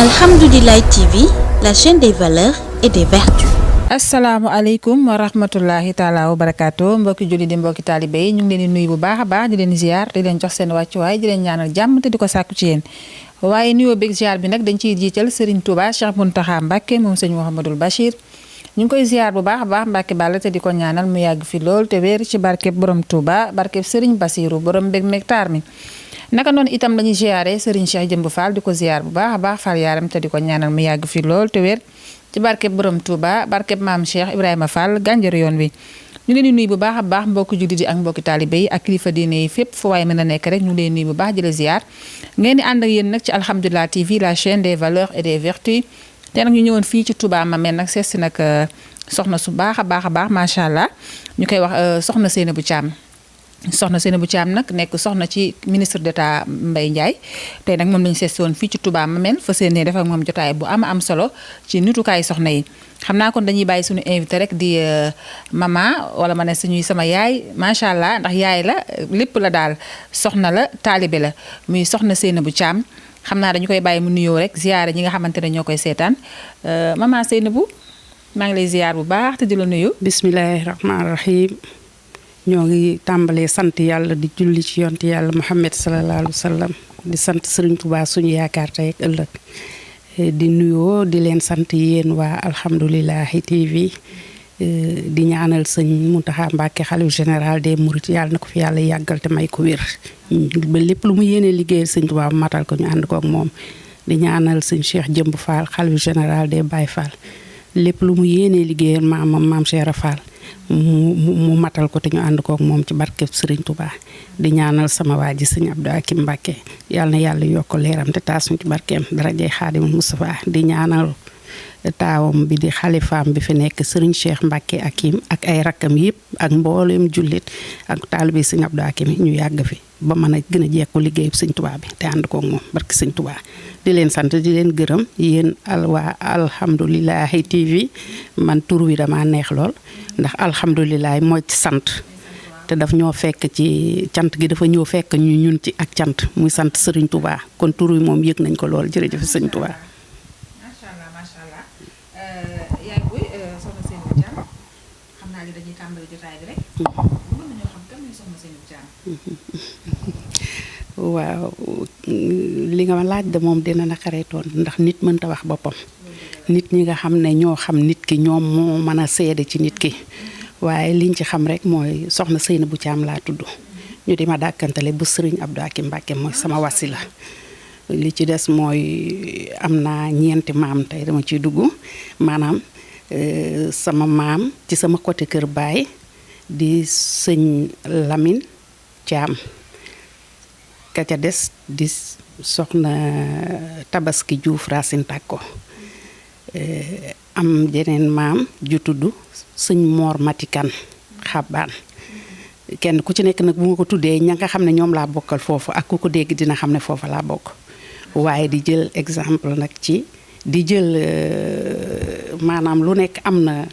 Alhamdoulilah TV, la chaîne des valeurs et des vertus. asalaamaaleykum wa rahmatullahi taala wa barakaatu mbokki julli di mbokki taalibe yi ñu ngi leen di nuyu bu baax a baax di leen ziar di leen jox seen wàccuwaay di leen ñaanal jàmm te di ko sàkku ci yéen waaye nuyoo beeg ziar bi nag dañ ciy jiital Serigne Touba Cheikh Mountakha Mbacké moom sëñ Mouhamadul Bachir ñu ngi koy ziar bu baax a baax Mbacké Balla te di ko ñaanal mu yàgg fi lool te wéer ci barkeb borom Touba barkeb Serigne Bassirou borom mbég mektaar mi naka noonu itam lañuy ziaré Serigne Cheikh Jëmb Fall di ko ziar bu baax a baax Fall yaaram te di ko ñaanal mu yàgg fi lool te wér ci barkeb borom Touba barkeb maam Cheikh Ibrahima Fall gànjar yoon wi ñu leen di nuyu bu baax a baax mbokki jullit yi ak mbokki taalibe yi ak kilifa diine yi fépp fu waaye mën a nekk rek ñu leen nuyu bu baax di la ziar ngeen di ànd ak yéen nag ci Alhamdoulilah TV la chaîne des valeurs et des vertus te nag ñu ñëwoon fii ci Touba Mamel nag seet si nag soxna su baax a baax macha allah ñu koy wax soxna Seynabou Thiam soxna Seynabou Thiam nag nekk soxna ci ministre d'État Mbaye Ndiaye tey nag moom lañu seet si woon fii ci Touba Mamel fa seenee def ak moom jotaay bu am solo ci nitukaay soxna yi xam naa kon dañuy bàyyi suñu invité rek di mama wala ma ne suñuy sama yaay macha allah ndax yaay la lépp la daal soxna la taalibe la muy soxna Seynabou Thiam xam naa dañu koy bàyyi mu nuyoo rek ziyaare ñi nga xamante ne ñoo koy seetaan mama Seynabou maa ngi lay ziyaar bu baax te di la nuyu. bismillahi rahmaani rahim ñoo ngi tàmbalee sant yàlla di julli ci yonent yàlla Muhammad sallallahu alayhi wa sallam di sant Serigne Touba suñu yaakaar tey ak ëllëg di nuyoo di leen sant yéen waa Alhamdoulilah TV di ñaanal sëñ Mountakha Mbacké xalifa général des Mourides yàlla na ko fi yàlla yàggal te may ko wér ba lépp lu mu yéene liggéeyal sëñ Touba matal ko ñu ànd ko ak moom di ñaanal sëñ Cheikh Jëmb Fall xalifa général des Baye Fall lépp lu mu yéene liggéeyal maam Cheikh Fall mu matal ko te ñu ànd kook moom ci barkeb Serigne Touba di ñaanal sama waa ji sëñ Abdou Akim Mbacké yàlla na yàlla yokk leeram te taas ñu ci barkeem darajay Xaadimul Mustafa di ñaanal taawam bi di xalifaam bi fi nekk Serigne Cheikh Mbacké Akim ak ay rakkam yëpp ak mboolem jullit ak taalibe sëñ Abdou Akim ñu yàgg fi ba mën a gën a jekku liggéeyub sëñ Touba bi te ànd kook moom barke sëñ Touba di leen sant di leen gërëm yéen waa Alhamdoulilah TV man tur wi dama neex lool ndax alhamdulilah mooy ci sant te daf ñoo fekk ci cant gi dafa ñëw fekk ñu ñun ci ak cant muy sant Serigne Touba kon tur wi moom yëg nañ ko lool jërëjëf sëñ Touba. macha allah yaay buy soxna Seynabou Thiam xam naa ni dañuy tàmbali jotaay bi rek. mën nañoo xam kan mooy soxna Seynabou Thiam. waaw li nga ma laaj de moom dina naqaree toon ndax nit mënta wax boppam. nit ñi nga xam ne ñoo xam nit ki ñoom moo mën a seede ci nit ki waaye liñ ci xam rek mooy soxna Seynabou Thiam laa tudd ñu di ma dàkkantale bu Serigne Abdou Akim Mbacké mooy sama wasila li ci des mooy am naa ñeenti maam tey dama ciy dugg maanaam sama maam ci sama côté kër baay di sëñ Lamine Thiam ka ca des di soxna Tabaski Diouf Racine Takko am jeneen maam ju tudd sëñ Mor Matikan Xabaan kenn ku ci nekk nag bu ma ko tuddee ña nga xam ne ñoom laa bokkal foofu ak ku ko dégg dina xam ne foofu laa bokk waaye di jël exemple nag ci di jël maanaam lu nekk am na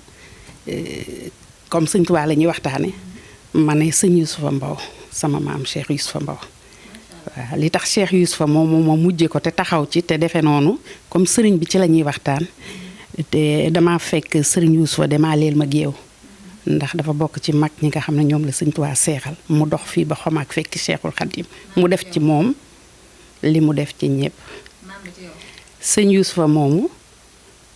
comme sëñ Tuubaa la ñuy waxtaane ma ne sëñ Youssoufa Mbaw sama maam Cheikh Youssoufa Mbaw waaw li tax Cheikh Youssoufa moom mujje ko te taxaw ci te defe noonu comme sëriñ bi ci la ñuy waxtaan te dama fekk sëriñ Youssoufa damaa leel ma géew ndax dafa bokk ci mag ñi nga xam ne ñoom la sëñ Tuubaa seexal mu dox fii ba xomaak fekki Cheikhul Khadim mu def ci moom li mu def ci ñëpp sëñ Youssoufa moomu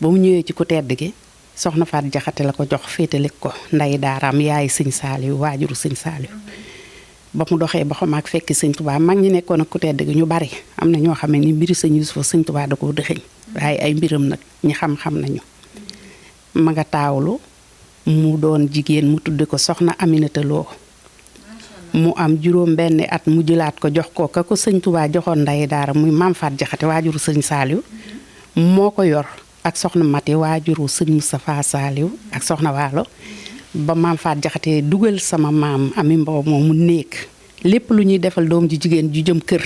ba mu ñëwee ci ku tedd gi soxna Faat Jaxate la ko jox féetale ko nday daaraam yaay sëñ Saaliw waajuru sëñ Saaliw ba mu doxee ba xomaak fekki sëñ Touba mag ñi nekkoon ak ku tedd gi ñu bari am na ñoo xam ne ni mbiri sëñ Youssoufa sëñ Touba da koo dëxëñ waaye ay mbiram nag ñi xam-xam nañu ma nga taawlu mu doon jigéen mu tudde ko soxna Aminata Lo mu am juróom benn at mu jëlaat ko jox ko ka ko sëñ Touba joxoon nday daara muy Maam Faat Jaxate waajuru sëñ Saaliw moo ko yor ak soxna Mati waajuru sëñ Moustapha Saaliw ak soxna Waalo ba Maam Faat Jaxate dugal sama maam Ami Mbow moom mu néeg lépp lu ñuy defal doom ji jigéen ju jëm kër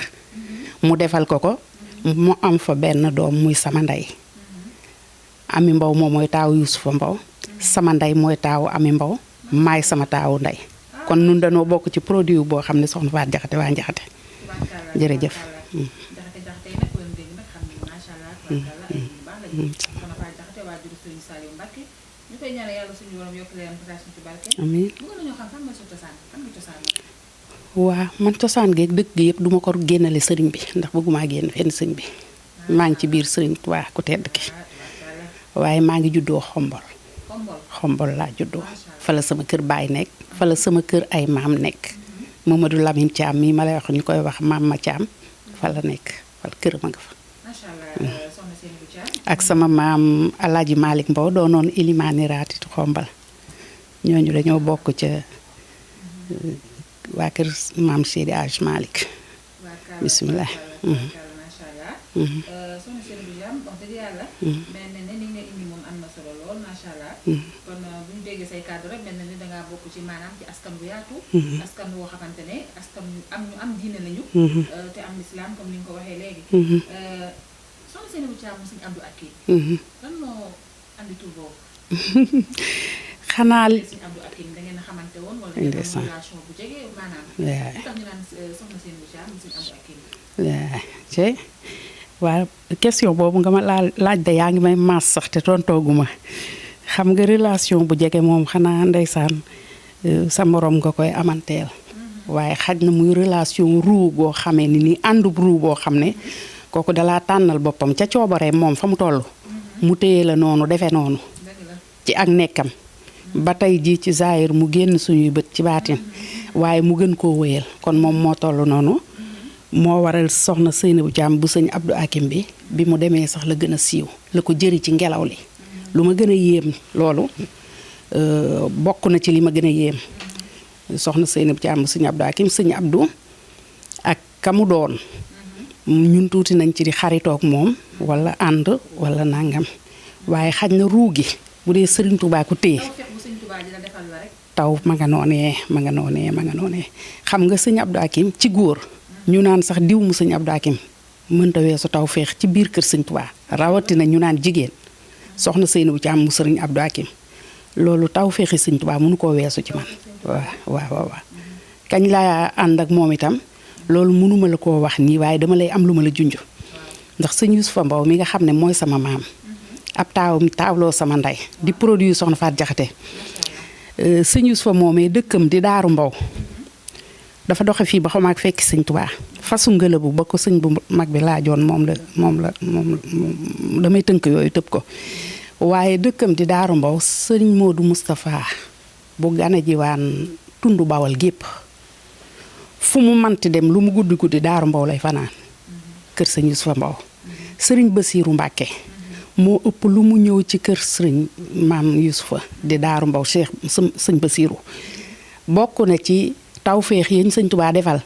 mu defal ko mu am fa benn doom muy sama ndey Ami Mbow moom mooy taawu Youssoufa Mbow sama ndey mooy taawu Ami Mbow maay sama taawu ndey kon nun dañoo bokk ci produit boo xam ne soxna Faat Jaxate waa Njaxate jërëjëf tubaarkalla ay bu baax lañu soxna Fatou Diakhaté waajuru Serigne Saliou Mbacké ñu koy ñaanal yàlla suñu borom yokk leen prestation ci barke amiin bëgg nañoo xam fan mooy sa cosaan fan nga cosaan waa man cosaan geeg dëkk gi yëpp duma ko génnale sëriñ bi ndax bëgguma génn fenn sëñ bi maa ngi ci biir sëriñ Tuubaa ku tedd ki waaye maa ngi juddoo xombol laa juddoo fa la sama kër baay nekk fa la sama kër ay maam nekk Mamadou Lamine Thiam mii ma lay wax ñu koy wax maam ma Thiam fa la nekk fa la kër ma nga fa ak sama maam Alaaji Malick Mbow doonoon ilimaani raatitu xombal ñooñu dañoo bokk ca waa kër maam Seydi Aj Malick bisimilah. soxna Seynabou Thiam wax dëgg yàlla mel na ne ni nga indi moom am na solo lool macha allah kon bu ñu déggee say kàddu rek mel na ni dangaa bokk ci maanaam ci askan bu yaatu askan woo xamante ne askan ñu am diine lañu te am lislaam comme ni nga ko waxee léegi soxna Seynabou Thiam mu Sëñ Abdou Hakim lan moo andi tur boobu xanaa Sëñ Abdou Hakim da ngeen a xamante woon wala da ngeen am relation bu jege maanaam lu tax ñu naan soxna Seynabou Thiam mu Sëñ Abdou Hakim waaw question boobu nga ma laaj de yaa ngi may maas sax te tontooguma xam nga relation bu jege moom xanaa ndeysaan sa morom nga koy amanteel waaye xaj na muy relation ruu boo xamee ni àndub ruu boo xam ne kooku dalaa tànnal boppam ca coobaree moom fa mu toll mu téye la noonu defe noonu ci ak nekkam ba tey jii ci zaahir mu génn suñuy bët ci baatin waaye mu gën koo wéyal kon moom moo toll noonu moo waral soxna Seynabou Thiam bu Sëñ Abdou Hakim bi mu demee sax la gën a siiw la ko jëri ci ngelaw li lu ma gën a yéem loolu bokk na ci li ma gën a yéem soxna Seynabou Thiam bu Sëñ Abdou Hakim Sëñ Abdou ak kamu doon ñun tuuti nañ ci di xaritoog moom wala ànd wala nangam waaye xaj na ruu gi bu dee Sëriñ Tuubaa ko téye taw ma nga noonee xam nga Sëñ Abdou Hakim ci góor ñu naan sax diw mu Sëñ Abdou Hakim mënta weesu taw feex ci biir kër Sëñ Tuubaa rawatina ñu naan jigéen soxna Seynabou Thiam mu Sëriñ Abdou Hakim loolu taw feexi Sëñ Tuubaa mënu koo weesu ci man waaw kañ laa ànd ak moom itam loolu mënuma la koo wax nii waaye dama lay am lu ma la junj ndax Sëñ Yusufa Mbow mi nga xam ne mooy sama maam ab taawloo sama ndey di produit soxna Fatou Diakhaté Sëñ Yusufa moomee dëkkam di Daaru Mbow dafa doxe fii ba xamaak fekki Sëñ Tuubaa fasu ngëlëbu ba ko sëñ bu mag bi laajoon moom damay tënk yooyu tëb ko waaye dëkkam di Daaru Mbow sëriñ Modou Moustapha bu gane jiwaan tundu Bawal gépp fu mu manti dem lu mu guddi Daaru Mbow lay fanaan kër Sëñ Yusufa Mbow sëriñ Basiiru Mbàkke moo ëpp lu mu ñëw ci kër sëriñ maam Yusufa di Daaru Mbow Cheikh sëñ Basiiru bokk na ci tawféex yi ñu Sëñ Tuubaa defal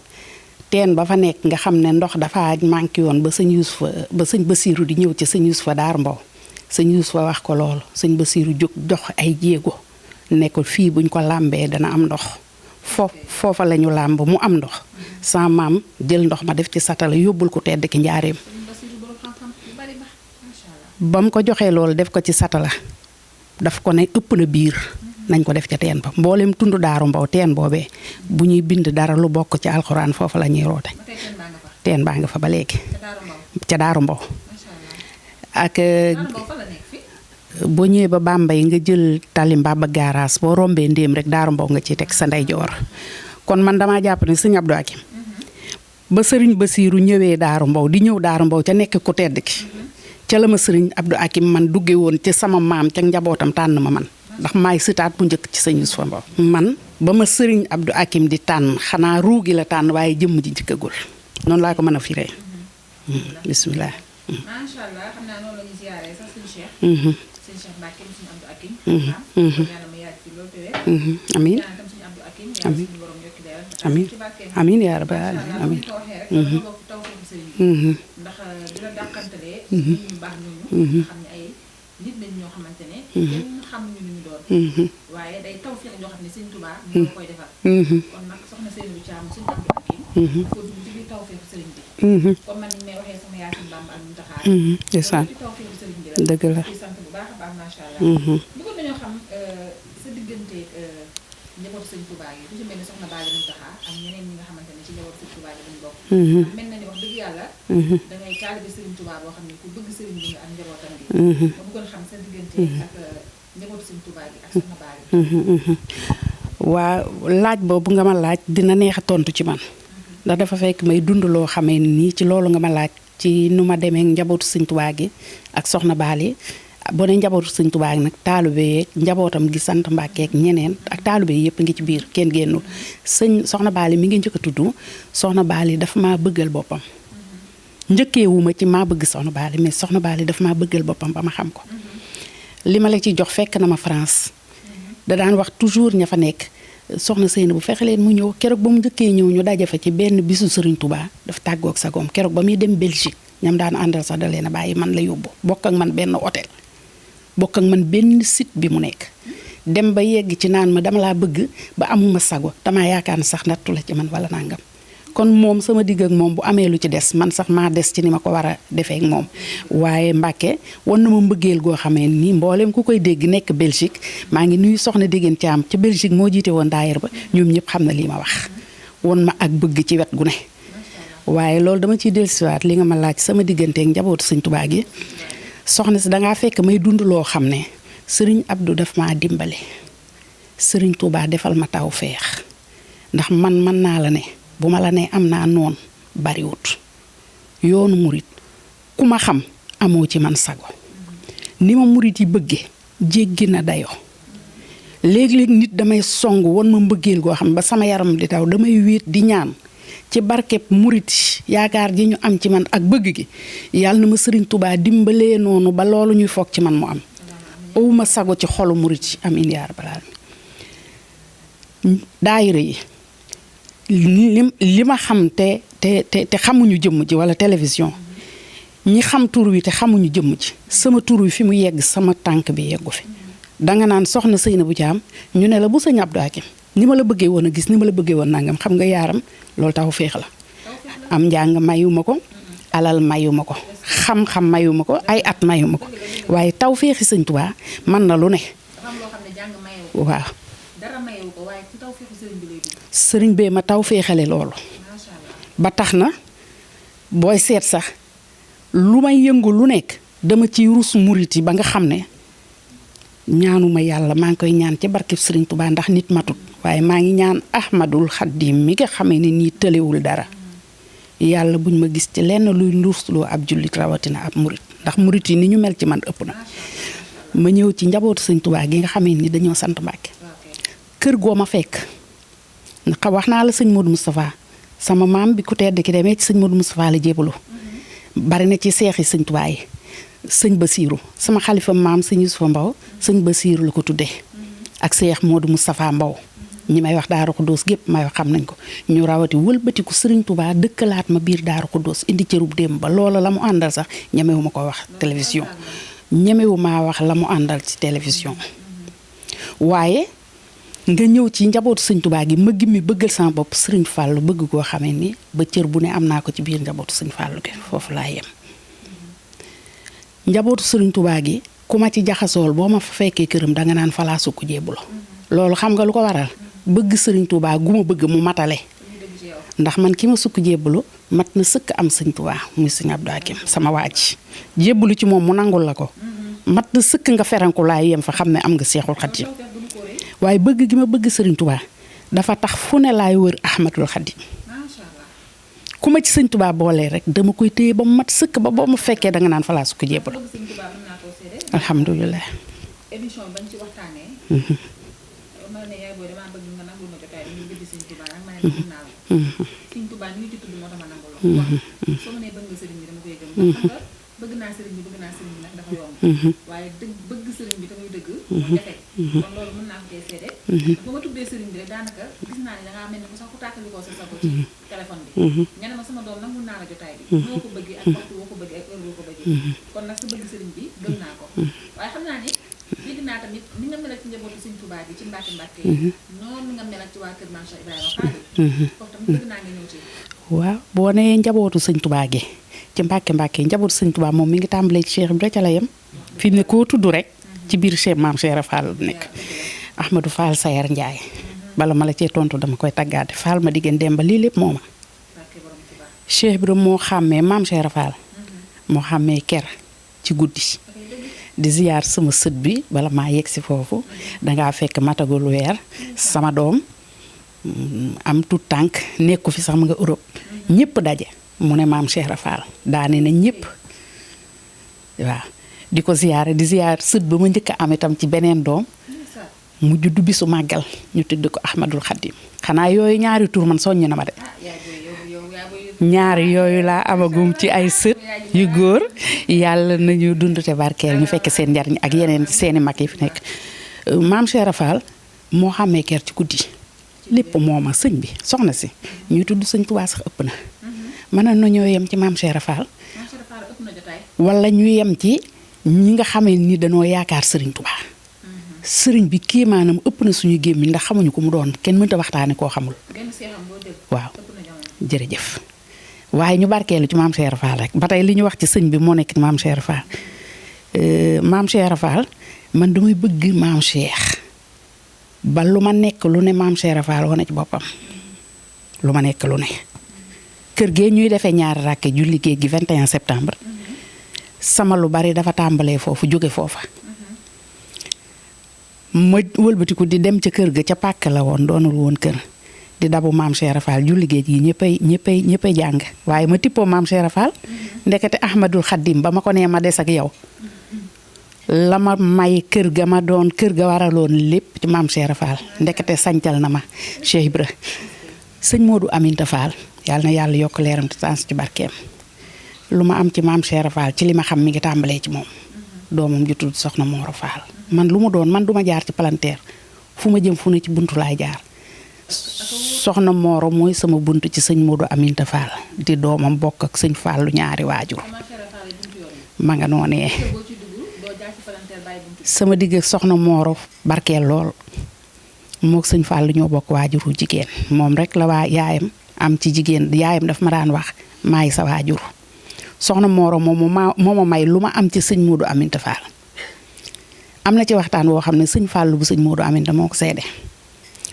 teen ba fa nekk nga xam ne ndox dafa manqué woon ba Sëñ Basiiru di ñëw ci Sëñ Yusufa Daaru Mbow Sëñ Yusufa wax ko loolu Sëñ Basiiru jóg jox ay jéego ne ko fii buñ ko làmbee dana am ndox foofa la ñu làmb mu am ndox sa maam jël ndox ma def ci satala yóbbul ko tedd ki njaareem ba mu ko joxee loolu def ko ci satala daf ko ne ëpp na biir nañ ko def ca teen ba mboolem tund Daaru Mbow teen boobee bu ñuy bind dara lu bokk ci alxuraan foofa la ñuy roote teen baa nga fa ba léegi ca Daaru Mbow ak boo ñëwee ba Bambey nga jël tali Mbaba gaaraas boo rombee ndéem rek Daaru Mbow nga ciy teg sa ndeyjoor kon man damaa jàpp ne Sëñ Abdou Hakim ba Sëriñ Basiiru ñëwee Daaru Mbow di ñëw Daaru Mbow ca nekk ku tedd ki ca la ma Sëriñ Abdou Hakim man dugge woon ci sama maam ca njabootam tànn ma man ndax maay sëtaat bu njëkk ci Sëñ Yusufa Mbow man ba ma Sëriñ Abdou Hakim di tànn xanaa ruugi la tànn waaye jëmm ji njëkkagul noonu laa ko mën a firee bisimilah. macha allah xam naa noonu la ñuy ziyaare sax sëñ Cheikh. sëñ Cheikh Mbacke Sëñ Abdou Hakim. ñaanal ma yàgg ci loolu te wér. amiin ñaanal tam Sëñ Abdou Hakim. yàlla suñu borom yokki leeral. amiin amiin yaa rabbal aalamiin amiin. ko waxee rek dama bokk taw fekk sëriñ bi. ndax dina dàqantalee. ñu baax ñooñu. nga xam ne ay nit lañ ñoo xamante ne. kenn xamuñu lu ñu doon. waaye day taw fekk ñoo xam ne Sëñ Tuubaa moo koy defal. kon nag soxna Seynabou Thiam Sëñ Abdou Hakim. dafa dugg ci biir taw fekk sëriñ bi. comme man ni may waxee sama Yaasin Bamba ak Muntaxa. ndeysaan dëgg la ci sant bu baax a baax macha allah. bëggoon nañoo xam sa diggante njabootu Sëñ Tuubaa yi ku ci mel ni soxna Bally Muntaxa ak ñeneen ñi nga xamante ne ci njabootu Sëñ Tuubaa yi lañ bokk. mel na ni wax dëgg yàlla da ngay taalibe Serigne Touba boo xam ne ku bëgg Serigne bi nga ak njabootam bi. ma bëggoon xam sa diggante ak njabootu Serigne Touba gi ak Soxna Bally. waa laaj boobu nga ma laaj dina neex a tontu ci man ndax dafa fekk may dund loo xamee nii ci loolu nga ma laaj ci nu ma demee njabootu Serigne Touba gi ak Soxna Bally. boo ne njabootu Sëñ Tuubaa nag taalibe yeeg njabootam gi sant Mbàkke ak ñeneen ak taalibe yëpp ngi ci biir kenn génnul Soxna Bally mi ngi njëkk a tudd Soxna Bally dafa maa bëggal boppam njëkkeewuma ci maa bëgg Soxna Bally mais Soxna Bally dafa maa bëggal boppam ba ma xam ko li ma la ci jox fekk na ma France da daan wax toujours ña fa nekk soxna Seyna bu fexe leen mu ñëw keroog ba mu njëkkee ñëw ñu daje fa ci benn bisu Sëriñ Tuubaa dafa tàggoog sagoom keroog ba muy dem Belgique ñam daan àndal sax da leen a bàyyi man la yóbbu bokk ak man benn hôtel bokk ak man benn site bi mu nekk dem ba yegg ci naan ma dama laa bëgg ba amuma sago damaa yaakaar ne sax nattu la ci man wala nangam kon moom sama digg ak moom bu amee lu ci des man sax maa des ci ni ma ko war a defee ak moom waaye Mbàkke wan na ma mbëggeel goo xamee nii mboolem ku koy dégg nekk Belgique maa ngi nuyu soxna Dégeen Caam ca Belgique moo jiite woon daayir ba ñoom ñëpp xam na lii ma wax won ma ak bëgg ci wet gu ne waaye loolu dama ciy dellusiwaat li nga ma laaj sama digganteek njabootu Sëñ Tuubaa gi soxna si dangaa fekk may dund loo xam ne sëriñ Abdou daf maa dimbale sëriñ Tuubaa defal ma taw feex ndax man mën naa la ne bu ma la ne am naa noon bariwut yoonu murit ku ma xam amoo ci man sago ni ma murit yi bëgge jéggi na dayo léeg-léeg nit damay song won ma mbëggeel goo xam ba sama yaram di daw damay wéet di ñaan ci barkeb murit yaakaar ji ñu am ci man ak bëgg gi yàlla na ma sëriñ Tuubaa dimbalee noonu ba loolu ñuy foog ci man mu am awuma sago ci xolu murit yi am indi yaar balaal daayira yi li ma xam te xamuñu jëmm ji wala télévision ñi xam tur wi te xamuñu jëmm ji sama tur wi fi mu yegg sama tànk bi yeggu fi danga naan soxna Seynabou Thiam ñu ne la bu Sëñ Abdou Hakim ni ma la bëggee woon a gis ni ma la bëggee woon nangam xam nga yaaram loolu taw féex la am njàng mayuma ko alal mayuma ko xam-xam mayuma ko ay at mayuma ko waaye taw féexi Sëñ Tuubaa man na lu ne waaw sëriñ bee ma taw féexale loolu ba tax na booy seet sax lu may yëngu lu nekk dama ciy rus murit yi ba nga xam ne ñaanuma yàlla maa ngi koy ñaan ci barkeb sëriñ Tuubaa ndax nit matut waaye maa ngi ñaan Ahmadul Xaddim mi nga xamee ne nii tëlewul dara yàlla buñ ma gis ci lenn luy nduursloo ab jullit rawatina ab murit ndax murit yi ni ñu mel ci man ëpp na ma ñëw ci njabootu Sëñ Tuubaa gi nga xamee ni dañoo sant Mbàkke kër goo ma fekk ndax wax naa la sëñ Modou Moustapha sama maam bi ku tedd ki demee ci sëñ Modou Moustapha la jébalu bari na ci seexi Sëñ Tuubaa yi sëñ Basiiru sama xalifa maam sëñ Yusufa Mbaw sëñ Basiiru la ko tuddee ak seex Modou Moustapha Mbaw ñi may wax Daaru Xuddoos gépp may wax xam nañ ko ñu rawati wëlbatiku Sëriñ Tuubaa dëkkalaat ma biir Daaru Xuddoos indi cërub démb ba loola la mu àndal sax ñemewu ma ko wax télévision ñemewu maa wax la mu àndal ci télévision waaye nga ñëw ci njabootu Sëñ Tuubaa gi ma gimmi bëggal sama bopp Sëriñ Fàllu bëgg koo xamee ni ba cër bu ne am naa ko ci biir njabootu Sëñ Fàllu gi foofu laa yem njabootu Sëriñ Tuubaa gi ku ma ci jaxasool boo ma fa fekkee këram danga naan falaa sukk jébbulu loolu xam nga lu ko waral bëgg Sëriñ Tuubaa gu ma bëgg mu matale ndax man ki ma sukk jébbulu mat na sëkk am Sëñ Tuubaa muy Sëñ Abdou Hakim sama waaj jébbulu ci moom mu nangul la ko mat na sëkk nga feranku laay yem fa xam ne am nga Seexul Xadiim waaye bëgg gi ma bëgg Sëriñ Tuubaa dafa tax fu ne laay wër Ahmadul Xadiim ku ma ci Sëñ Tuubaa boolee rek dama koy téye ba mu mat sëkk ba boo ma fekkee danga naan falaa sukk jébbulu alhamdulilah émission bañ ci waxtaanee ma ne yaay booy damaa bëgg nga nangul ma jotaay dañuy bëgg Sëñ Tuubaa rek ma ne bëgg naa la Sëñ Tuubaa ni ñu ci tudd moo tax ma nangul la wax soo ma nee bëgg nga sëriñ bi dama koy gëm ndax xam nga bëgg naa sëriñ bi nag dafa yomb waaye dëgg bëgg sëriñ bi tamit dëgg moo jafe kon loolu mën naa ko cee seede ba ma tuddee sëriñ bi rek daanaka gis naa ne dangaa mel ni ku sax ku tàkkalikoo sa sago ci téléphone bi nga ne ma sama doom nangul naa la jotaay bi noo ko bëggee ak waxtu woo ko bëggee ak heure boo ko bëggee kon nag sa bëgg sëriñ bi gëm naa ko waaye xam naa ni dégg naa tamit ni nga mel ci njabootu Sëñ Tuubaa gi ci Mbàkke Mbàkke noonu nga mel ci waa kër Maam Cheikh Ibrahima Fall foofu tamit bëgg naa nga ñëw ci waaw boo nee njabootu Sëñ Tuubaa gi ci Mbàkke Mbàkke njabootu Sëñ Tuubaa moom mi ngi tàmbalee ci Cheikh Ibrahima ca la yem fi ne koo tudd rek ci biir Cheikh Maam Cheikh Fall nekk Ahmadou Fall Sayar Ndiaye bala ma la cee tontu dama koy taggaate Fall ma diggéen dem ba lii lépp mooma Cheikh Ibra moo xàmmee maam Cheikh Rafal moo xàmmee ker ci guddi di ziyaar sama sët bi bala maa yegg si foofu dangaa fekk matagul weer sama doom am tout tànk nekku fi sax mu nga Europe ñëpp daje mu ne maam Cheikh Rafal daane na ñëpp waaw di ko ziyaare di ziyaar sët ba ma njëkk a am itam ci beneen doom mu juddu bisu màggal ñu tudd ko Ahmadul Xadim xanaa yooyu ñaari tur man soññ na ma de ñaari yooyu laa amagum ci ay sët yu góor yàlla nañu dund te barkeel ñu fekk seen njariñ ak yeneen seeni mag yi fi nekk maam Cheikh Rafal moo xàmmee ker ci guddi lépp mooma sëñ bi soxna si ñuy tudd sëñ Tuubaa sax ëpp na mën na ñoo yem ci maam Cheikh Rafal wala ñu yem ci ñi nga xamee ni dañoo yaakaar sëriñ Tuubaa sëriñ bi kii maanaam ëpp na suñu gémmiñ ndax xamuñu ko mu doon kenn mënta waxtaane koo xamul waaw jërëjëf waaye ñu barkeelu ci maam Cheikh Rafal rek ba tey li ñu wax ci sëñ bi moo nekk ci maam Cheikh Rafal maam Cheikh Rafal man damay bëgg maam Cheikh ba lu ma nekk lu ne maam Cheikh Rafal wane ci boppam lu ma nekk lu ne kër gee ñuy defee ñaari ràkke julli géej gi 21 septembre sama lu bari dafa tàmbalee foofu jóge foofa ma wëlbatiku di dem ca kër ga ca pàkk la woon doonul woon kër di dabu maam Cheikh Rafal julli géej gi ñëppay jàng waaye ma tippoo maam Cheikh Rafal ndekete Ahmadul Xadim ba ma ko nee ma des ak yow la ma may kër ga ma doon kër ga waraloon lépp ci maam Cheikh Rafal ndekete sañcal na ma Cheikh Ibra sëñ Modou Aminta Fall yàlla na yàlla yokk leeram te taas ci barkeem lu ma am ci maam Cheikh Rafal ci li ma xam mi ngi tàmbalee ci moom doomam ju tudd soxna Mooro Fall man lu mu doon man duma jaar ci palanteer fu ma jëm fu ne ci buntu laay jaar soxna Mooro mooy sama bunt ci sëñ Modou Aminta Fall di doomam bokk ak sëñ Fallu ñaari waajur ma nga noonee sama digg ak soxna Mooro barkeel lool mook sëñ Fallu ñoo bokk waajuru jigéen moom rek la waa yaayam am ci jigéen yaayam daf ma daan wax maay sa waajur soxna Mooro moo ma may lu ma am ci sëñ Modou Aminta Fall am na ci waxtaan woo xam ne sëñ Fallu bu sëñ Modou Aminta moo ko seede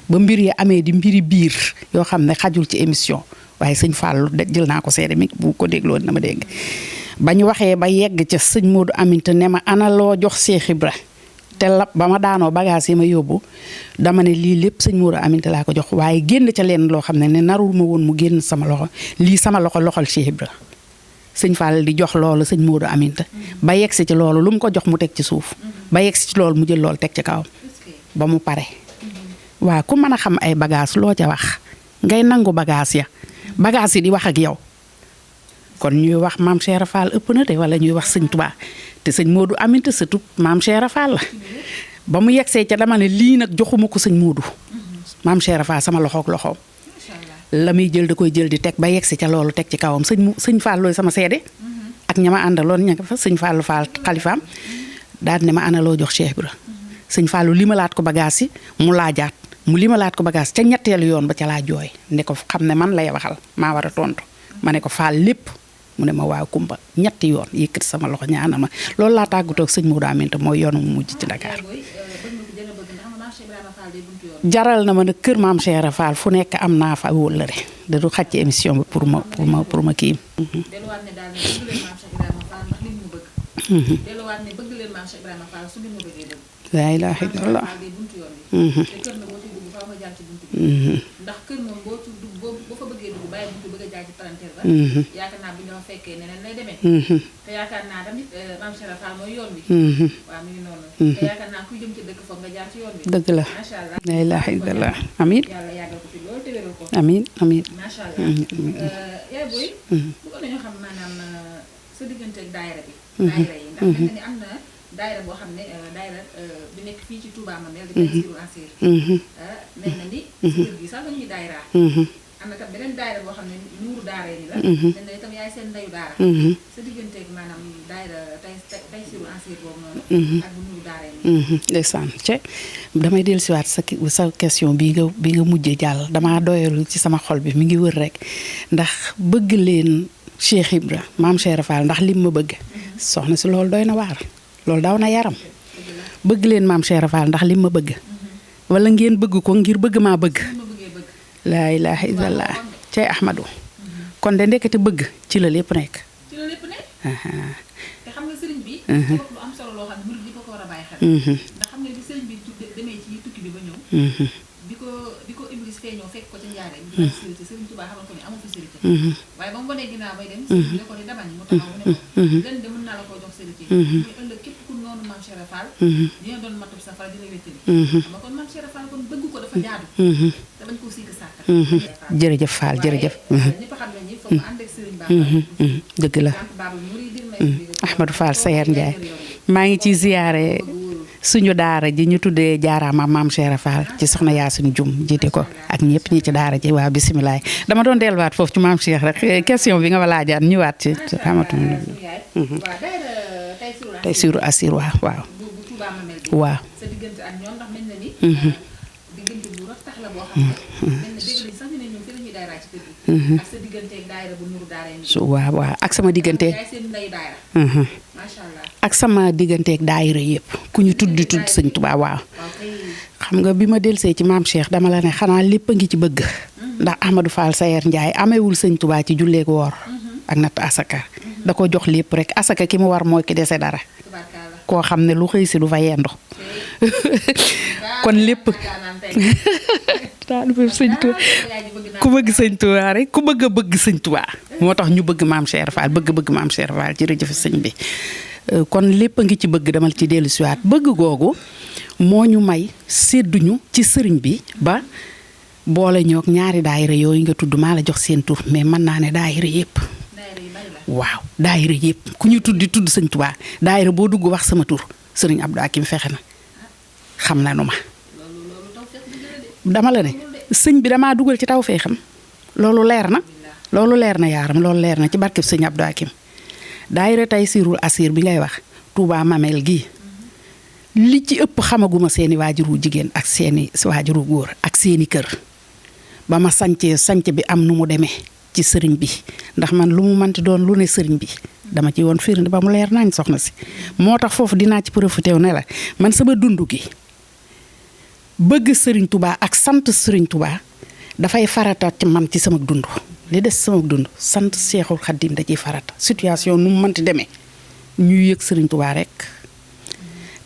ba mbir yi amee di mbiri biir yoo xam ne xajul ci émission waaye sëñ Fallu jël naa ko seede mi bu ko dégloo dina ma dégg ba ñu waxee ba yegg ca sëñ Modou Aminta ne ma ana loo jox Cheikh Ibra te la ba ma daanoo bagage yi ma yóbbu dama ne lii lépp sëñ Modou Aminta laa ko jox waaye génn ca leen loo xam ne narul ma woon mu génn sama loxo lii sama loxol Cheikh Ibra sëñ Fall di jox loolu sëñ Modou Aminta ba yegg si ci loolu lu mu ko jox mu teg ci suuf ba yegg si ci loolu mu jël loolu teg ci kawam ba mu pare waaw ku mën a xam ay bagage loo ca wax ngay nangu bagage ya bagage yi di wax ak yow kon ñuy wax maam Cheikh Rafal ëpp na de wala ñuy wax sëñ Touba te sëñ Modou Aminta surtout maam Cheikh Rafal la ba mu yegsee ca dama ne lii nag joxuma ko sëñ Modou maam Cheikh Rafal sama loxoog loxoom la muy jël da koy jël di teg ba yegsi ca loolu teg ci kawam sëñ Fall looy sama seede ak ña ma àndaloon ña nga fa sëñ Fallu Fall xalifaam daal ne ma ana loo jox Cheikh Ibra sëñ Fallu limalaat ko bagage yi mu laajaat mu limalaat ko bagage ca ñetteelu yoon ba ca laa jooy ne ko xam ne man lay waxal maa war a tontu ma ne ko Fall lépp mu ne ma waaw kumba ñetti yoon yëkkati sama loxo ñaanal ma loolu laa tàggatoo ak sëñ Modou Aminta mooy yoonu mu mujj ci Dakar jaral na ma nag kër maam Cheikh Rafal fu nekk am naa fa wóllëre da du xaj ci émission bi pour ma kii. delluwaat ne daal ne bëgg leen maam Cheikh Ibrahima Fall ndax li mu bëgg. delluwaat ne bëgg leen maam Cheikh Ibrahima Fall su li mu bëggee dëgg. laa ilaaha illallaah te kër na boo ci dugg faaw nga jaar ci buntu bi. ndax kër moom boo ci dugg boo fa bëggee dugg bàyyi buntu bëgg a jaar ci palanteer ba. yaakaar naa bu ñu fa fekkee neneen lay demee. te yaakaar naa tamit maam Cheikh Rafal mooy yoon bi. waaw mi ngi noonu. te yaakaar naa kuy jëm ci dëkk foog nga jaar ci yoon bi. dëgg la macha allah laa ilaaha illallaah amiin yàlla yàggal ko fi loolu te wéral ko. amiin amiin macha allah. yaay booy. bu ko nañu xam maanaam sa diggante ak daayira bi. daayira yi ndax mel na ni am na daayira boo xam ne daayira bi nekk fii ci Touba Mamel di Taysiroul Assir mel na ni si kër gi sax lañuy daayira am na tam beneen daayira boo xam ne nuuru daara ni la mel na itam yaay seen ndeyu daara sa diggante ak maanaam daayira Taysiroul Assir boobu noonu ak bu nuuru daara ni ndeysaan ce damay dellusiwaat sa question bi nga mujjee jàll damaa doyalu ci sama xol bi mi ngi wër rek ndax bëgg leen Cheikh Ibra maam Cheikh Rafal ndax lim ma bëgg soxna si loolu doy na waar loolu daw na yaram bëgg leen maam Cheikh Rafal ndax lim ma bëgg wala ngeen bëgg ko ngir bëgg maa bëgg laa ilaaha illallah cey Ahmadu kon de ndekete bëgg ci la lépp nekk. ci la lépp nekk. te xam nga sëriñ bi. dafa wax lu am solo loo xam ne murid bi ko war a bàyyi xel. ndax xam nga bi sëriñ bi demee ci tukki bi ba ñëw. bi ko Iblis feeñoo fekk ko ca njaaree. bi ko sérité sëriñ Tuubaa xamal ko ne amu fi sérité. waaye ba mu wanee ginnaaw bay dem. sëriñ bi da ko di damañ mu taxaw mu ne ko. ren de mën naa la koo jox sérité. muy ëllëg képp ku noonu Maam Cheikh Fall. dina doon matub safara dina wéttali. xam nga kon Maam Cheikh Fall kon bëgg ko dafa jaadu. te bañ koo sikk sàkk. jërëjëf Fall jërëjëf. ñëpp xam nañ ni foog mu ànd ak sëriñ Ba. dëgg la. Ahmadou Fall Sayer Ndiaye maa ngi ci ziyaare suñu daara ji ñu tuddee jaaraama Maam Cheikh Fall ci soxna Yaasin Jum jiite ko ak ñëpp ñi ci daara ji waa bisimilah dama doon delluwaat foofu ci Maam Cheikh rek question bi nga ma laajaat ñëwaat ci xamatu tey siru asir waaw waaw waaw ak sama diggante ak sama digganteeg daayira yëpp ku ñu tudd sëñ Tuubaa waaw xam nga bi ma delsee ci Maam Cheikh dama la ne xanaa lépp a ngi ci bëgg ndax Ahmadou Fall Sayer Ndiaye amewul sëñ Tuubaa ci julleek woor ak natt asaka da ko jox lépp rek asaka ki mu war mooy ki dese dara koo xam ne lu xëy si du fa yendu kon lépp taalibe sëñ Tuubaa ku bëgg sëñ Tuubaa rek ku bëgg a bëgg sëñ Tuubaa moo tax ñu bëgg Maam Cheikh Fall bëgg Maam Cheikh Fall jërëjëf sëñ bi kon lépp a ngi ci bëgg dama ci dellu siwaat bëgg googu moo ñu may sédduñu ci sëriñ bi ba boole ñoog ñaari daayira yooyu nga tudd maa la jox seen tur mais mën naa ne daayira yëpp waaw daayira yëpp ku ñu tudd sëñ Tuubaa daayira boo dugg wax sama tur sëriñ Abdou Hakim fexe na xam na nu ma dama la ne sëñ bi damaa dugal ci taw fee xam loolu leer na yaaram loolu leer na ci barkeb sëñ Abdou Hakim daayira tey sirul asir bi ngay wax Touba Mamel gii li ci ëpp xamaguma seeni waajuru jigéen ak seeni waajuru góor ak seeni kër ba ma sanc bi am nu mu demee ci sëriñ bi ndax man lu mu manti doon lu ne sëriñ bi dama ci woon firnde ba mu leer nañ soxna si moo tax foofu dinaa ci profité wu ne la man sama dund gi bëgg sëriñ Touba ak sant sëriñ Touba dafay farata ci man ci sama dund li des sama dund sant Seexul Xaddim da ciy farata situation nu mu mënti demee ñuy yëg sëriñ Touba rek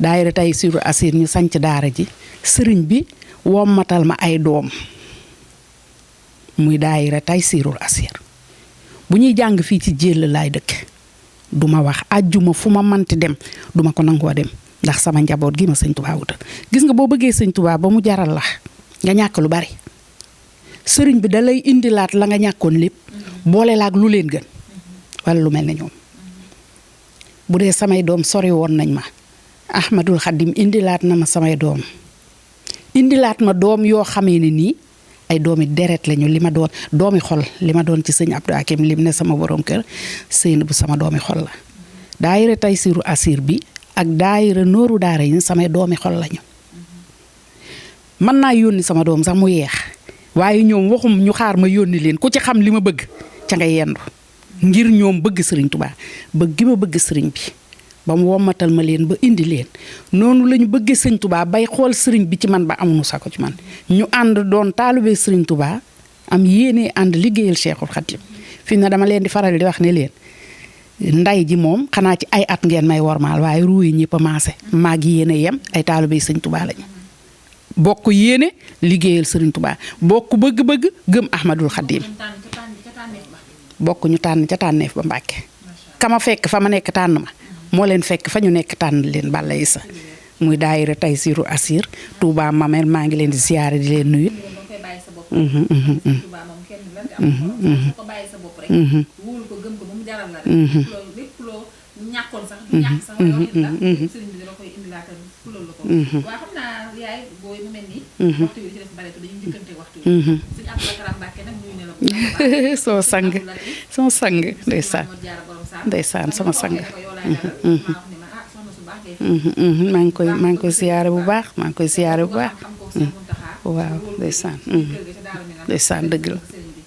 daayira tey siru asir ñu sanc daara ji sëriñ bi wommatal ma ay doom muy daayira tey sirul asir bu ñuy jàng fii ci jéll laay dëkk duma wax àjjuma fu ma mënti dem duma ko nangoo dem ndax sama njaboot gi ma sëñ Touba wutal gis nga boo bëggee sëñ Touba ba mu jaral la nga ñàkk lu bari sëriñ bi da lay indilaat la nga ñàkkoon lépp boole laak lu leen gën wala lu mel ne ñoom bu dee samay doom sori woon nañ ma Ahmadul Xaddim indilaat na ma samay doom indilaat ma doom yoo xamee ne nii ay doomi deret lañu li ma doon doomi xol li ma doon ci sëñ Abdou Hakim lim ne sama borom kër sëyn bu sama doomi xol la daayira tey siru asir bi ak daayira nooru daara yi samay doomi xol lañu mën naa yónni sama doom sax mu yeex waaye ñoom waxum ñu xaar ma yónni leen ku ci xam li ma bëgg ca nga yendu ngir ñoom bëgg sëriñ Touba bëgg gi ma bëgg sëriñ bi ba mu wommatal ma leen ba indi leen noonu lañu bëggee sëriñ Touba bay xool sëriñ bi ci man ba amuñu sako ci man ñu ànd doon taalubee sëriñ Touba am yéene ànd liggéeyal Cheikhul Khadim fi na dama leen di faral di wax ne leen nday ji moom xanaa ci ay at ngeen may wormaal waaye ruu yi ñëpp a maase maag yéene yem ay taalubee sëriñ Touba lañu bokk yéene liggéeyal sëriñ Touba bokk bëgg-bëgg gëm Ahmadul Khadim bokk ñu tànn ca tànneef ba Mbàkke kama fekk fa ma nekk tànn ma moo leen fekk fa ñu nekk tànn leen Balla Issa muy daayira tey siru asir Touba Mamel maa ngi leen di siyaare di leen nuyu ñàkkoon sax du ñàkk sax waaye waxit la sëriñ bi dala koy indilaatal fulal la ko waaye xam naa yaay booy mu mel nii waxtu wi ci def bareetu dañuy njëkkante waxtu wi sëñ Abdou Karam Mbàkke nag nuyu ne la ko soo sang sama sang ndeysaan sama sang maa ngi koy siyaare bu baax maa ngi koy siyaare bu baax waaw ndeysaan dëgg la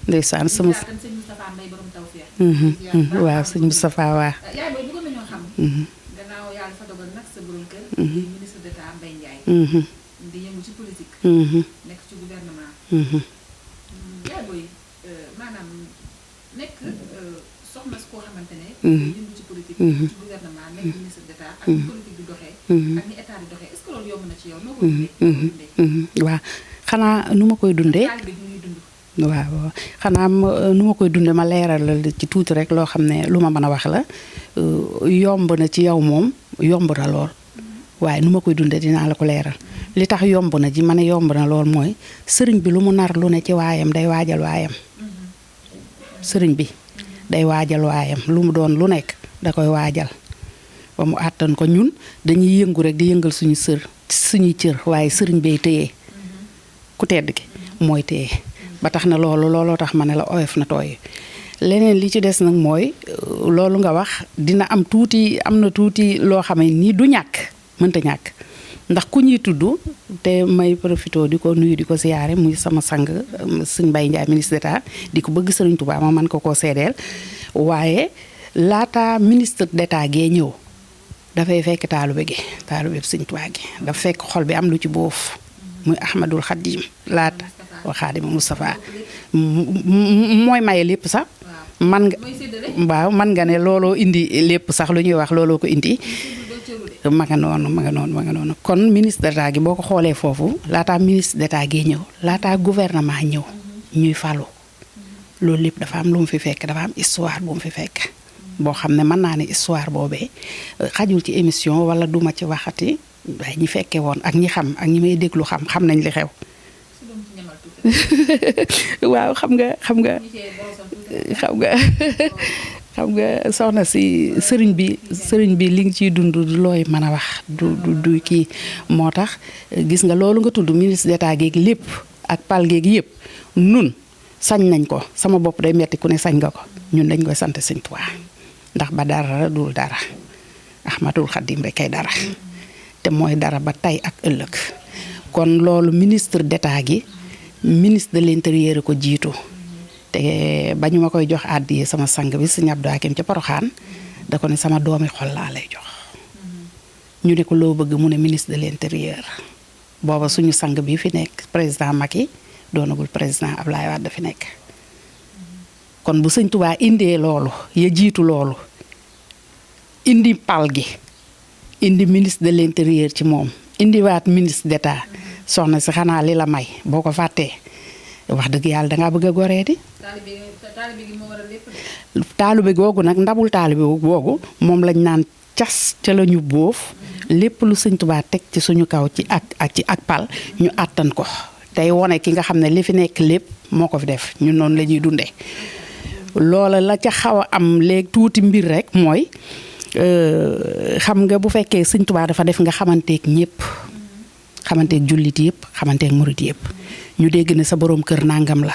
ndeysaan sama waaw sëñ Moustapha waa gannaaw yàlla fa dogal nag sa borom kër di ministre d'État Mbaye Ndiaye di yëngu ci politique nekk ci gouvernement yaay booy maanaam nekk yëngu ci politique ci gouvernement nekk ministre d'état ak ni politique bi doxee ak ni état di doxee est-ce que loolu yomb na ci yow noo ko dundee waaw xanaa nu ma koy dundee waaw xanaa nu ma koy dundee ma leeral la ci tuuti rek loo xam ne lu ma mën a wax la yomb na ci yow moom yomb na lool waaye nu ma koy dundee dinaa la ko leeral li tax yomb na ji ma ne yomb na lool mooy sëriñ bi lu mu nar lu ne ci waayam day waajal waayam sëriñ bi day waajal waayam lu mu doon lu nekk da koy waajal ba mu àttan ko ñun dañuy yëngu rek di yëngal suñuy cër waaye sëriñ bay téye ku tedd ki mooy téye ba tax na looloo tax ma ne la oyof na tooy leneen li ci des nag mooy loolu nga wax dina am na tuuti loo xam ne nii du ñàkk mënta ñàkk ndax ku ñuy tudd te may profité di ko nuyu di ko siyaare muy sama sang sëñ Mbaye Ndiaye ministre d'état di ko bëgg sëriñ Touba ma man ko koo seedeel waaye laata ministre d'état gee ñëw dafay fekk taalube sëñ Touba gi dafa fekk xol bi am lu ci boof muy Ahmadul Khadim laata wa Khadim Moustapha mooy maye lépp sax man nga ne looloo indi lépp sax lu ñuy wax looloo ko indi ma nga noonu kon ministre d'état gi boo ko xoolee foofu laataa ministre d'état gi ñëw laataa gouvernement ñëw ñuy falu loolu lépp dafa am lu mu fi fekk dafa am histoire bu mu fi fekk boo xam ne mën naa ne histoire boobee xajul ci émission wala duma ci waxati waaye ñi fekkee woon ak ñi xam ak ñi may déglu xam nañ li xew waaw xam nga soxna si sëriñ bi li nga ciy dund looy mën a wax du kii moo tax gis nga loolu nga tudd ministre d'état géeg lépp ak pal géeg yëpp nun sañ nañ ko sama bopp day metti ku ne sañ nga ko ñun dañ koy sant Sëñ Tuubaa ndax ba dara dul dara Ahmadul Xadim rek kay dara te mooy dara ba tey ak ëllëg kon loolu ministre d'état gi ministre de l'intérieur ko jiitu te ba ñu ma koy jox àddiya sama sang bi Sëñ Abdou Hakim ca Poroxaan da ko ne sama doomi xol laa lay jox ñu ne ko loo bëgg mu ne ministre de l'intérieur booba suñu sang bi fi nekk président Macky doonagul président Ablaye Wade fi nekk kon bu Sëñ Tuubaa indee loolu ya jiitu loolu indi pal gi indi ministre de l'intérieur ci moom indiwaat ministre d'état soxna si xanaa li la may boo ko fàttee wax dëgg yàlla dangaa bëgg a goree di taalibe googu nag ndabul taalibe googu moom lañ naan cas ca la ñu boof lépp lu Sëñ Tuubaa teg ci suñu kaw ci ak pal ñu àttan ko tey wone ki nga xam ne li fi nekk lépp moo ko fi def ñun noonu la ñuy dundee loola la ca xaw a am léegi tuuti mbir rek mooy xam nga bu fekkee Sëñ Tuubaa dafa def nga xamanteeg ñëpp xamanteeg jullit yëpp xamanteeg murit yëpp ñu dégg ne sa boroom kër nangam la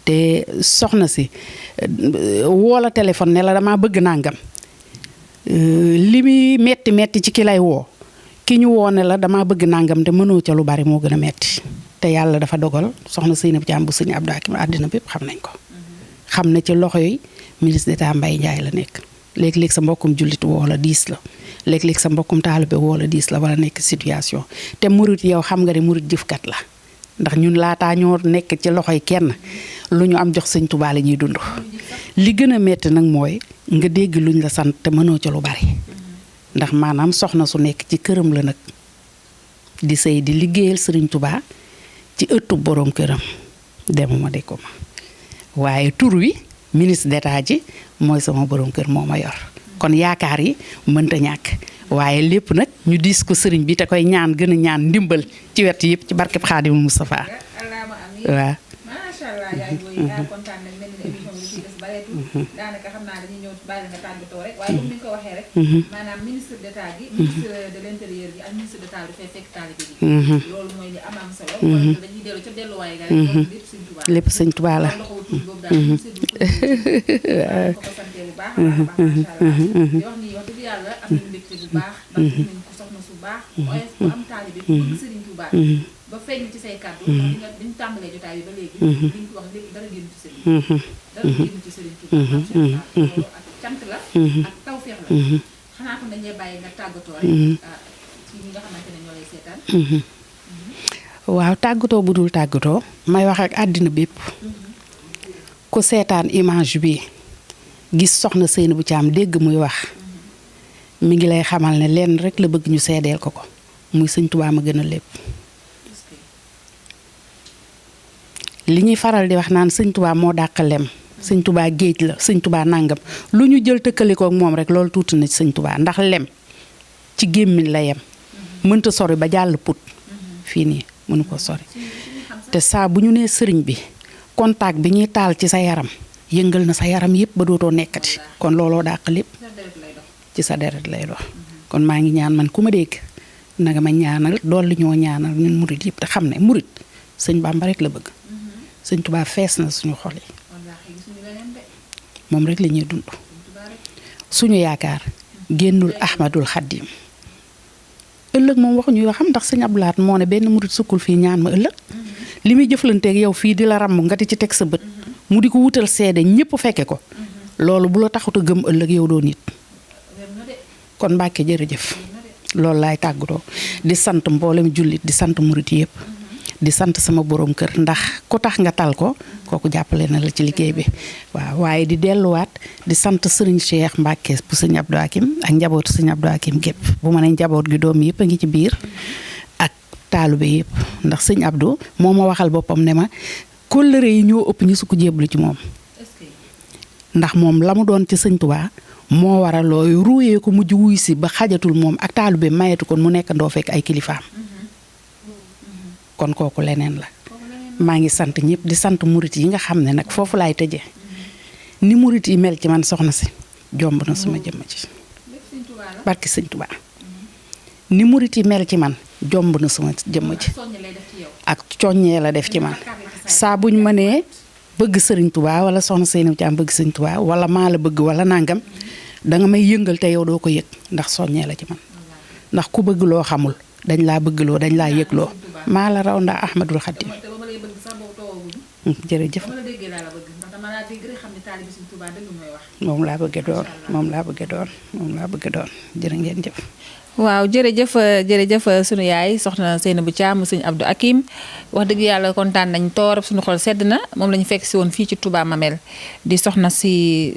te soxna si woo la téléphone ne la damaa bëgg nangam li muy metti ci ki lay woo ki ñu woo ne la damaa bëgg nangam te mënoo ca lu bari moo gën a metti te yàlla dafa dogal soxna Seynab Thiam bu Sëñ Abdou Hakim àddina bépp xam nañ ko xam ne ci loxo yi ministre d'état Mbaye Ndiaye la nekk léeg-léeg sa mbokkum jullit woo la diis la léeg-léeg sa mbokkum taalibe woo la diis la wala nekk situation te murit yow xam nga ne murit jëfkat la ndax ñun laataa ñoo nekk ci loxoy kenn lu ñu am jox Sëñ Tuubaa la ñuy dund li gën a metti nag mooy nga dégg luñ la sant te mënoo ca lu bari ndax maanaam soxna su nekk ci këram la nag di sëy di liggéeyal Sëriñ Tuubaa ci ëttu boroom këram demuma de ko ma waaye tur wi ministre d'état ji mooy sama boroom kër moo ma yor kon yaakaar yi mënta ñàkk waaye lépp nag ñu diis ko sëriñ bi te koy ñaan gën a ñaan ndimbal ci wet yëpp ci barkeb Xaadimul Mustafaa waaw macha allah yaay booy yaa kontaan nañ mel ni émission bi li ciy des bareetul daanaka xam naa dañuy ñëw bàyyi nga tàggatoo rek waaye comme ni nga ko waxee rek maanaam ministre d'état gi ministre de l'intérieur gi ak ministre d'état bi dafay fekk taalibe gi loolu mooy li am solo kon dañuy dellu ca delluwaay ga rek lépp Sëñ Tuubaa la boobu daal ko ko sante bu baax macha allah di wax ni wax dëgg yàlla am nañu mbégte bu baax ndax nañ ko soxna su baax oyof bu am taalibe bi bëgg Sëriñ Tuubaa ba feeñ ci say kàddu ndax diñu tàmbalee jotaay yi ba léegi liñ ko wax léegi dara génn ci sëriñ dara génn ci Sëriñ Tuubaa loolu ak cant la ak tawfeex la xanaa ko dañuy bàyyi nga tàggatoo rek ci ñi nga xamante ne ñoo lay seetaan waaw tàggatoo bu dul tàggatoo may wax ak àddina bépp ku seetaan image bi gis soxna Seynabou Thiam dégg muy wax mi ngi lay xamal ne lenn rek la bëgg ñu seedeel ko muy sëñ Touba ma gën a lépp. li ñuy faral di wax naan sëñ Touba moo dàq lem sëñ Touba géej la sëñ Touba nàngam lu ñu jël tëkkalikoo ak moom rek loolu tuuti na ci sëñ Touba ndax lem ci gémmiñ la yem mënta sori ba jàll put fii nii mënu ko sori te saa bu ñu nee sëriñ bi contact bi ñuy taal ci sa yaram yëngal na sa yaram yëpp ba dootoo nekkati kon looloo dàq lépp ci sa deret lay dox kon maa ngi ñaan man ku ma dégg nanga ma ñaanal dolli ñoo ñaanal ñun murit yëpp te xam ne murit sëñ Bamba rek la bëgg sëñ Touba fees na suñu xol yi moom rek la ñuy dund suñu yaakaar génnul Ahmadul Xaddim ëllëg moom waxuñu yoo xam ndax sëñ Abdou Lahad moo ne benn murit sukkul fii ñaan ma ëllëg li muy jëflanteeg yow fii di la ràmm nga di ci teg sa bët mu di ko wutal seede ñëpp fekke ko loolu bu la taxut a gëm ëllëg yow doo nit kon Mbàkke jërëjëf loolu laay tàggatoo di sant mboolem jullit di sant murit yëpp di sant sama borom kër ndax ku tax nga tal ko kooku jàppale na la ci liggéey bi waaw waaye di delluwaat di sant sëriñ Cheikh Mbacke bu sëñ Abdou Hakim ak njabootu sëñ Abdou Hakim gépp bu ma nee njaboot gi doom yëpp a ngi ci biir ak taalube yëpp ndax sëñ Abdou moo ma waxal boppam ne ma kóllëre yi ñoo ëpp ñu su ko jébbalu ci moom ndax moom la mu doon ci sëñ Touba moo waral looy ruuyee ko mujj wuy si ba xajatul moom ak taalube mayetu kon mu nekk ndoo fekk ay kilifaam kon kooku leneen la maa ngi sant ñëpp di sant murit yi nga xam ne nag foofu laay tëjee ni murit yi mel ci man soxna si jomb na sama jëmm ci barki sëñ Touba ni murit yi mel ci man jomb na sama jëmm ci ak coññee la def ci man saa buñ mënee bëgg sëriñ Touba wala soxna Seynabou Thiam bëgg sëñ Touba wala maa la bëgg wala nangam danga may yëngal te yow doo ko yëg ndax soññee la ci man ndax ku bëgg loo xamul dañ laa bëggloo dañ laa yëgloo maa la raw ndax Ahmadul Xaddim jërëjëf moom laa bëgg doon moom laa bëgg doon jërë ngeen jëf. waaw jërëjëf sunu yaay soxna Seynabou Thiam sëñ Abdou Hakim wax dëgg yàlla kontaan nañ torop suñu xol sedd na moom la ñu fekk si woon fii ci Touba Mamel di soxna si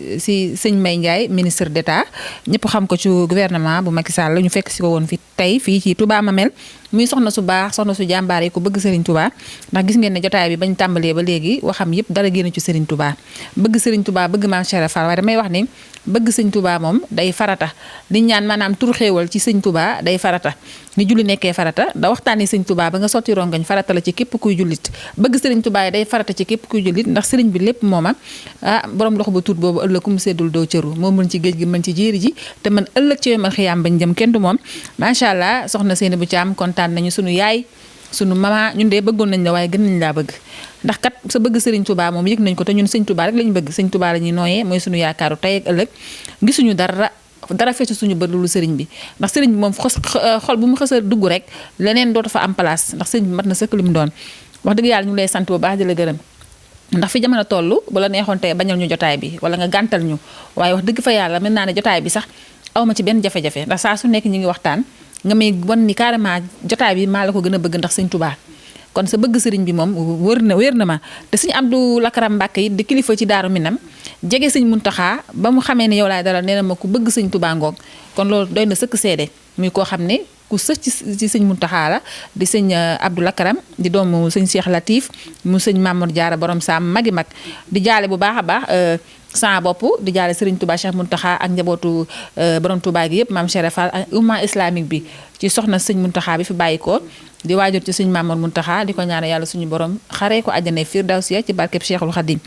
sëñ May Ndiaye ministre d'État ñëpp xam ko ci gouvernement bu Macky Sall la ñu fekk si ko woon fi tey fii ci Touba Mamel muy soxna su baax soxna su jàmbaar yi ko bëgg Serigne Touba ndax gis ngeen ne jotaay bi bañ tàmbalee ba léegi waxam yëpp dara génn ci Serigne Touba bëgg Serigne Touba bëgg Maam Cheikh Fall waaye damay wax ni bëgg sëñ Touba moom day farata li ñaan maanaam tur xéewal ci sëñ Touba day farata ni julli nekkee farata da waxtaani sëñ Touba ba nga sotti rongañ farata la ci képp kuy jullit bëgg sëriñ Touba yi day farata ci képp kuy jullit ndax sëriñ bi lépp mooma borom loxo bu tuut boobu ëllëg ku mu seddul doo cëru moo mën ci géej gi mën ci jéeri ji te man ëllëg ci yomal xiyaam bañ jëm kenn du moom macha allah soxna Seynabou Thiam kontaan nañu sunu yaay sunu mama ñun de bëggoon nañ la waaye gën nañ laa bëgg ndax kat sa bëgg sëriñ Touba moom yëg nañ ko te ñun sëñ Touba rek lañu bëgg sëñ Touba la ñuy nooyee mooy sunu yaakaaru tey ak ëllëg gisuñu dara feesu suñu bët lu sëriñ bi ndax sëriñ bi moom xol bu mu xës a dugg rek leneen dootu fa am place ndax sëriñ bi mat na sëkk li mu doon wax dëgg yàlla ñu lay sant bu baax di la gërëm ndax fi jamono toll bu la neexoon tey bañal ñu jotaay bi wala nga gàntal ñu waaye wax dëgg fa yàlla mën naa ne jotaay bi sax awma ci benn jafe-jafe ndax saa su nekk ñu ngi waxtaan nga may wan ni carrément jotaay bi maa la ko gën a bëgg ndax sëñ Touba kon sa bëgg sëriñ bi moom wér na ma te sëñ Abdou Lakaram Mbàkke yi di kilifa ci Daaru Minam jege sëñ Muntaxa ba mu xamee ne yow laay dalal nee na ma ku bëgg sëñ Touba ngoog kon loolu doy na sëkk seede muy koo xam ne ku sëcc ci sëñ Muntaxa la di sëñ Abdou Lakaram di doomu sëñ Cheikh Latif mu sëñ Mamour Diarra borom saam magi mag di jaale bu baax a baax sama bopp di jaale Serigne Touba Cheikh Muntaxa ak njabootu borom Touba gi yëpp maam Cheikh Fall ak umma islamique bi ci soxna sëñ Muntaxa bi fi bàyyi ko di waajur ci sëñ Mamour Muntaxa di ko ñaanal yàlla suñu borom xaree ko àjjana firdawsiya ci barkeb Cheikhul Khadim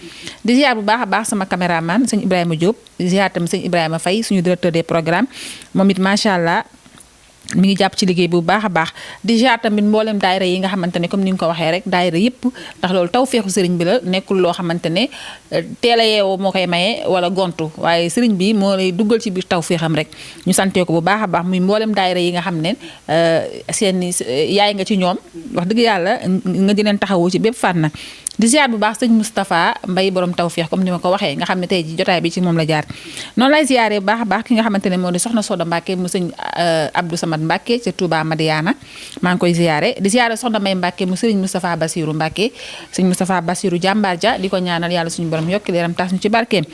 di ziar bu baax a baax sama caméraman sëñ Ibrahima Diop di ziar tam sëñ Ibrahima Faye suñu directeur des programmes moom it macha allah mi ngi jàpp ci liggéey bu baax a baax di jaar tamit mboolem daayira yi nga xamante ne comme ni nga ko waxee rek daayira yëpp ndax loolu taw feexu sëriñ bi la nekkul loo xamante ne teel a yeewoo moo koy maye wala gontu waaye sëriñ bi moo lay duggal ci biir taw feexam rek ñu santee ko bu baax a baax muy mboolem daayira yi nga xam ne seen yaay nga ci ñoom wax dëgg yàlla nga di leen taxawoo ci bépp fànn di ziar bu baax sëñ Moustapha Mbaye borom tawfeex comme ni ma ko waxee nga xam ne tey ji jotaay bi ci moom la jaar noonu lay ziaree bu baax a baax ki nga xamante ne moo di soxna Soda Mbacke mu sëñ Abdou Samad Mbacke ca Touba Madiana maa ngi koy ziare di ziare soxna May Mbacke mu sëriñ Moustapha Bassirou Mbacke sëñ Moustapha Bassirou jàmbaar ja di ko ñaanal yàlla suñu borom yokki leeram taas ñu ci barkeem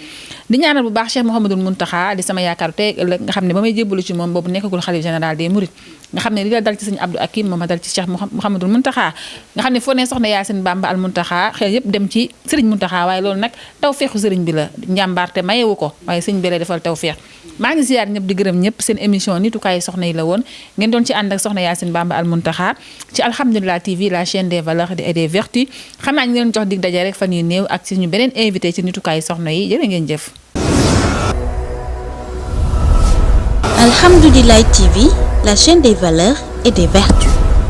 di ñaanal bu baax Cheikh Mouhamadoul Mountakha di sama yaakaar tey ëllëg nga xam ne ba may jébbalu ci moom boobu nekkagul xalif général des Mourides nga xam ne li la dal ci sëñ Abdou Akim moom a dal ci Cheikh Mouhamadoul Mountakha nga xam ne foo ne soxna Yaasin Bamba al Mountakha xel yëpp dem ci sëriñ Mountakha waaye loolu nag taw feexu sëriñ bi la njàmbaarte mayewu ko waaye sëñ bi lay defal taw feex maa ngi ziar ñëpp di gërëm ñëpp seen émission nitukaay soxna yi la woon ngeen doon ci ànd ak soxna Yaasin Bamba al Mountakha ci Alhamdulillah TV la chaîne des valeurs et des vertus xam naa ñu leen jox dig daje rek fan yu néew ak suñu beneen invité ci nitukaay soxna yi jërë ngeen jëf. Alhamdulillah TV, la chaîne des valeurs et des vertus.